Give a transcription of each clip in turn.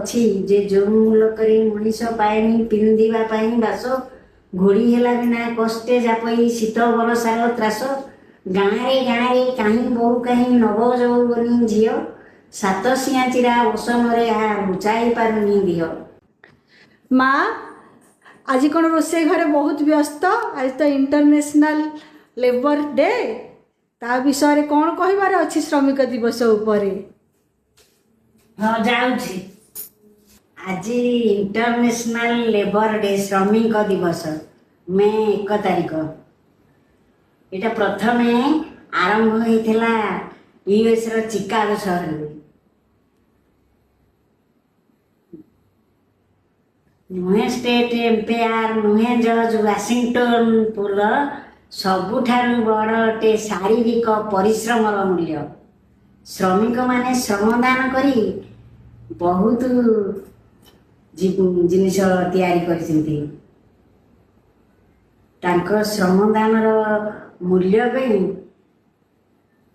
ଅଛି ଯେ ଯେଉଁ ମୂଲକରେ ମଣିଷ ପାଏନି ପିନ୍ଧିବା ପାଇଁ ବାସ, ଘୋଡ଼ି ହେଲା ବିନା କଷ୍ଟେ ଜାପଇ ଶୀତ ବରଷାର ତ୍ରାସ। ଗାଁରେ ଗାଁରେ କାହିଁ ବୋହୂ କାହିଁ ନବ ଯୌବନୀ ଝିଅ, ସାତ ସିଆଁ ଚିରା ବସନରେ ଏହା ଲୁଚାଇ ପାରୁନି ଦିହ। ମା, ଆଜି କ'ଣ ରୋଷେଇ ଘରେ ବହୁତ ବ୍ୟସ୍ତ? ଆଜି ତ ଇଣ୍ଟରନ୍ୟାସନାଲ ଲେବର ଡେ, ତା ବିଷୟରେ କ'ଣ କହିବାର ଅଛି ଶ୍ରମିକ ଦିବସ ଉପରେ? ହଁ, ଯାଉଛି। ଆଜି ଇଣ୍ଟରନ୍ୟାସନାଲ ଲେବର ଡେ, ଶ୍ରମିକ ଦିବସ, ମେ 1 ତାରିଖ। ଏଇଟା ପ୍ରଥମେ ଆରମ୍ଭ ହେଇଥିଲା ୟୁଏସ୍ର ଚିକାଗୋ ସହରରେ। ନୁହେଁ ଷ୍ଟେଟ୍ ଏମ୍ପେୟାର, ନୁହେଁ ଜଜ୍ ୱାଶିଂଟନ ପୋଲ, ସବୁଠାରୁ ବଡ଼ ଅଟେ ଶାରୀରିକ ପରିଶ୍ରମର ମୂଲ୍ୟ। ଶ୍ରମିକମାନେ ଶ୍ରମଦାନ କରି ବହୁତ ଜିନିଷ ତିଆରି କରିଛନ୍ତି। ତାଙ୍କ ଶ୍ରମଦାନର ମୂଲ୍ୟ ପାଇଁ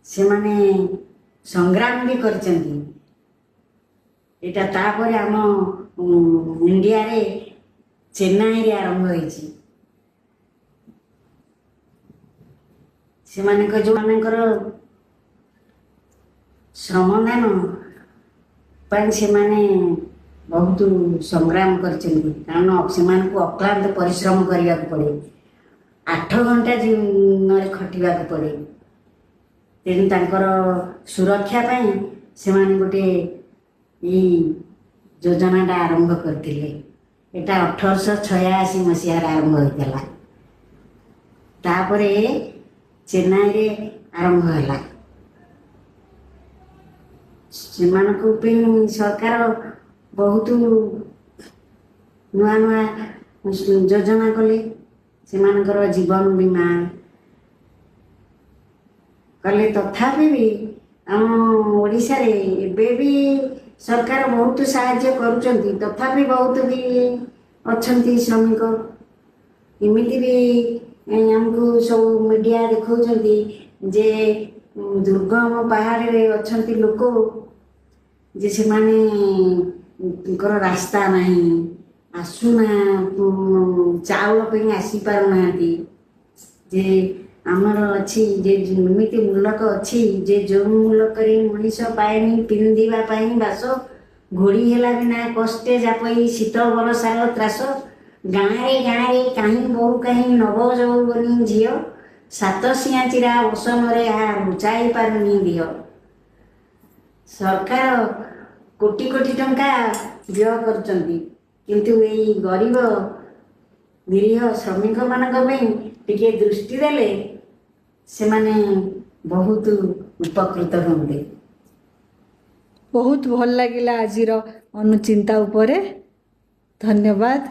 ସେମାନେ ସଂଗ୍ରାମ ବି କରିଛନ୍ତି। ଏଇଟା ତାପରେ ଆମ ଇଣ୍ଡିଆରେ ଚେନ୍ନାଇରେ ଆରମ୍ଭ ହେଇଛି। ସେମାନଙ୍କ ଯେଉଁମାନଙ୍କର ଶ୍ରମଦାନ ପାଇଁ ସେମାନେ ବହୁତ ସଂଗ୍ରାମ କରିଛନ୍ତି, କାରଣ ସେମାନଙ୍କୁ ଅକ୍ଳାନ୍ତ ପରିଶ୍ରମ କରିବାକୁ ପଡ଼େ, 8 ଘଣ୍ଟା ଦିନରେ ଖଟିବାକୁ ପଡ଼େ। ତେଣୁ ତାଙ୍କର ସୁରକ୍ଷା ପାଇଁ ସେମାନେ ଗୋଟେ ଏଇ ଯୋଜନାଟା ଆରମ୍ଭ କରିଥିଲେ। ଏଇଟା 1886 ମସିହାରେ ଆରମ୍ଭ ହୋଇଥିଲା, ତାପରେ ଚେନ୍ନାଇରେ ଆରମ୍ଭ ହେଲା। ସେମାନଙ୍କ ପାଇଁ ସରକାର ବହୁତ ନୂଆ ନୂଆ ଯୋଜନା କଲେ, ସେମାନଙ୍କର ଜୀବନ ବୀମା କଲେ। ତଥାପି ବି ଆମ ଓଡ଼ିଶାରେ ଏବେ ବି ସରକାର ବହୁତ ସାହାଯ୍ୟ କରୁଛନ୍ତି, ତଥାପି ବହୁତ ବି ଅଛନ୍ତି ଶ୍ରମିକ। ଏମିତି ବି ଆମକୁ ସବୁ ମିଡ଼ିଆ ଦେଖାଉଛନ୍ତି ଯେ ଦୁର୍ଗମ ପାହାଡ଼ରେ ଅଛନ୍ତି ଲୋକ, ଯେ ସେମାନଙ୍କର ରାସ୍ତା ନାହିଁ, ଆସୁନା ଚାଉଳ ପାଇଁ ଆସିପାରୁନାହାନ୍ତି। ଯେ ଆମର ଅଛି ଯେ ଏମିତି ମୂଲକ ଅଛି ଯେ ଯେଉଁ ମୂଲକରେ ମଣିଷ ପାଏନି ପିନ୍ଧିବା ପାଇଁ ବାସ, ଘୋଡ଼ି ହେଲା ବିନା କଷ୍ଟେ ଜାପଇ ଶୀତ ବରଷାର ତ୍ରାସ। ଗାଁରେ ଗାଁରେ କାହିଁ ବୋହୂ କାହିଁ ନବ ଯୌବନୀ ଝିଅ, ସାତ ସିଆଁ ଚିରା ବସନରେ ଏହା ଲୁଚାଇ ପାରୁନି ଦିହ। ସରକାର କୋଟି କୋଟି ଟଙ୍କା ବ୍ୟୟ କରୁଛନ୍ତି, କିନ୍ତୁ ଏଇ ଗରିବ ନିରୀହ ଶ୍ରମିକମାନଙ୍କ ପାଇଁ ଟିକେ ଦୃଷ୍ଟି ଦେଲେ ସେମାନେ ବହୁତ ଉପକୃତ ହୁଅନ୍ତେ। ବହୁତ ଭଲ ଲାଗିଲା ଆଜିର ଅନୁଚିନ୍ତା ଉପରେ। ଧନ୍ୟବାଦ।